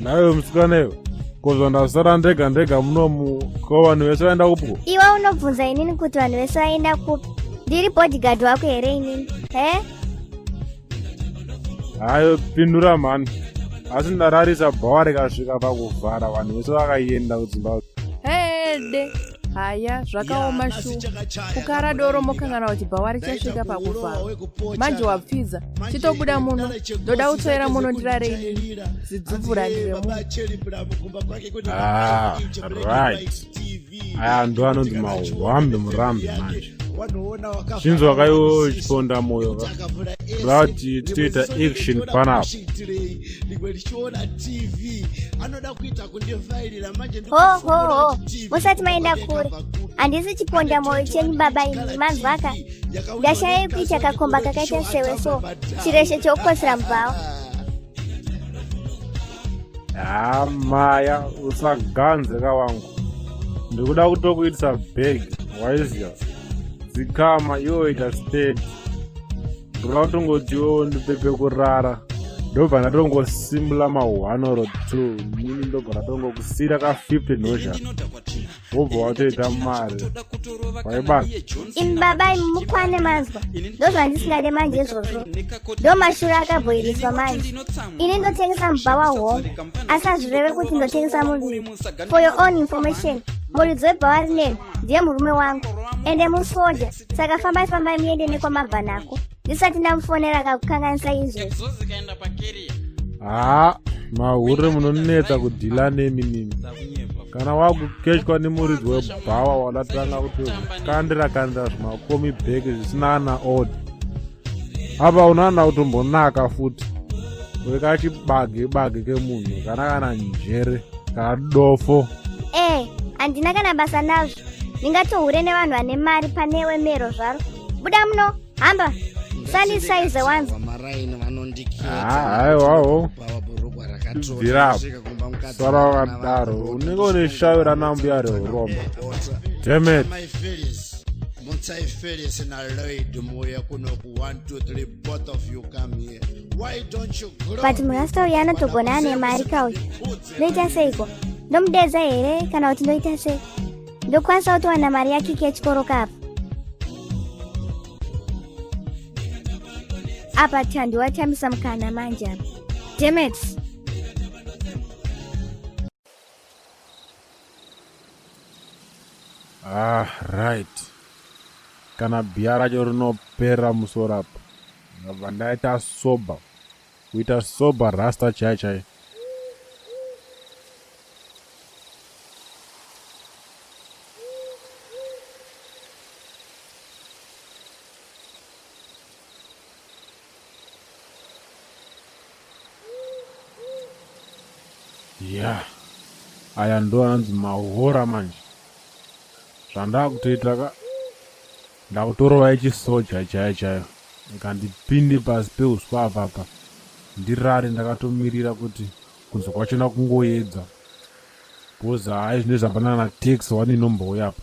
Nawe musikana iwe, ko zvandasara ndega ndega munomu, ko vanhu vese vaenda kupi? Iwe unobvunza inini kuti vanhu vese vaenda kupi? Ndiri bodyguard wako here inini? He? Hayo pindura mhani. Asi ndararisa bhawa rikasvika pakuvhara vanhu vese vakaenda kudzimba. Hede. Haya, zvakaoma shu. Kukara doro mokanganwa kuti bhawa richasvika pakuvhara. Manje wapfidza. Chitobuda muno. Ndoda kutsvaira muno ndirare inini. Zidzupura ndire muno. Ah, right. Aya ndo anonzi mahwambe murambe manje. Chinzwa kaiwo chiponda moyo ka. Kuda kuti titoita action panapa. Ho ho ho, musati maenda kure. Handisi chiponda moyo chenyu baba imi manzwaka. Ndashaya kuita kakomba kakaita sewe so chireshe chokukosera mubhawa. Haa maya usaganze ka wangu. Ndikuda kutokuitisa bag waiziva. Dzikama iwe ita steady. Ndoda kutongoti iwewo ndipepe kurara. Ndobva ndatongosimula ma 1 or 2 nini ndobva ndatongokusira ka 50 nozha. Wobva watoita mari. Waibata. Imi baba imi mukwane manzwa. Ndozvandisingade manje izvozvo. Ndomashura akabhoiriswa manje. Ini ndotengesa mubhawa hongu. Asi hazvireve kuti ndotengesa muviri. For your own information, muridzi webhawa rineri ndiye murume wangu. Ende musoja. Saka fambai fambai muende nekwamabva nako. Ndisati ndamufonera akakukanganisa izvozvo. Haa, mahure munonetsa kudhila nemi nimi. Kana wakukechwa nemuridzi webhawa wadatanga kutokandira kandira zvimakomi bheki zvisina kana order. Apa unoona kutombonaka futi. Wekachibage bage kemunhu kana kana njere kadofo. Eh, handina kana basa nazvo. Ndingatohure nevanhu vane mari panewe mero zvaro. Buda muno, hamba. Sanitize wanza. Haiwawo. Bvira apo. Sara wakadaro. Unenge une shavi ranambuya rehurombo. Damn it. Mutsai Felix na Lloyd muuye kuno ku 1 2 3 both of you come here. Why don't you grow? But murasta uyu anotogona ane mari kauyu. Ndoita seiko? Ndomudedza here kana kuti ndoita sei? Ndokwanisa kutowana mari yakiki yechikoro kapa. Apa Thandi watambisa mukana manje apa. Damn it. Ah, right. Kana bhiya racho rinopera musoro apa. Ndabva ndaita sober. Kuita sober rasta chai chai. Ya, aya ndo anonzi mahora manje. Zvandakutoita ka ndakutorova ichisoja chaiyo chaiyo. Ngandipinde pasi peuswa apapa ndirare ndakatomirira kuti kunze kwachona kungoedza. Because hayi zvinezvi hapana kana taxi one inombouya apa.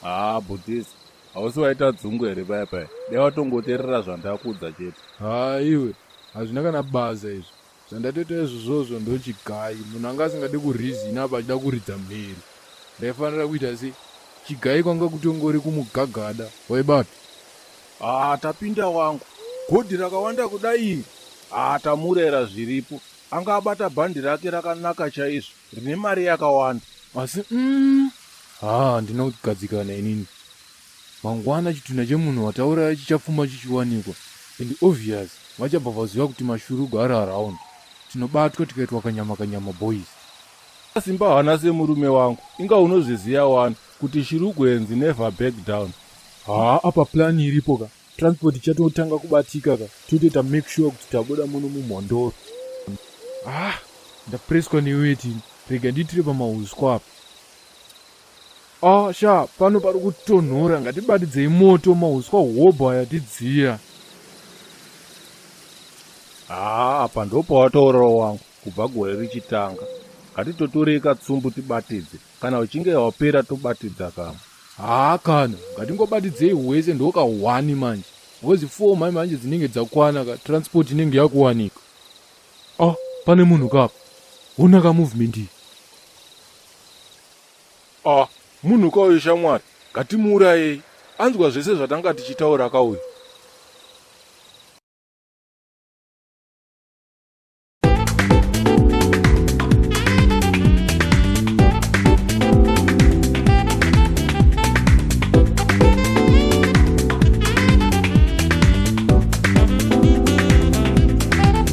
Haa Bhutisi, hausi waita dzungu here paya paya? Dai watongoteerera zvandakuudza chete. Haa iwe, hazvina kana basa izvi. Zvandatoita izvozvozvo ndochigai. Munhu anga asingade kureason apa achida kuridza mhere. Ndaifanira kuita sei? Chigai kwanga kutongori kumugagada. Waibata? Haa tapinda wangu. Godhi rakawanda kudai iri. Haa tamurera zviripo. Anga abata bhandi rake rakanaka chaizvo rine mari yakawanda. Asi umm haa handina kugadzikana inini. Mangwana chitunha chemunhu watauraya chichapfuma chichiwanikwa and obvious vachabva vaziva kuti mashurugu ari around. Tinobatwa tikaitwa kanyama kanyama boys. Simba hana semurume wangu. Inga unozviziva wani kuti Shurugwenzi never back down. Haa apa plan iripo ka. Transport ichatotanga kubatika ka. Totoita make sure kuti tabuda muno mumhondoro. Ah ndapreswa neweti rega ndiitire pamahuswa apa. Ah sha pano pari kutonhora ngatibatidzei moto mahuswa hobho aya tidziya. Haa apa ndopawataurawo wangu kubva gore richitanga. Ngatitotorei katsumbu tibatidze. Kana uchinge wapera tobatidza kamwe. Haa kana ngatingobatidzei hwese ndokahwani manje because 4 mai manje dzinenge dzakwana ka transport inenge yakuwanika. Ah pane munhu kapa. Hona ka movement iyi. Ah munhu ka uyu shamwari ngatimuurayei. Anzwa zvese zvatanga tichitaura ka uyu.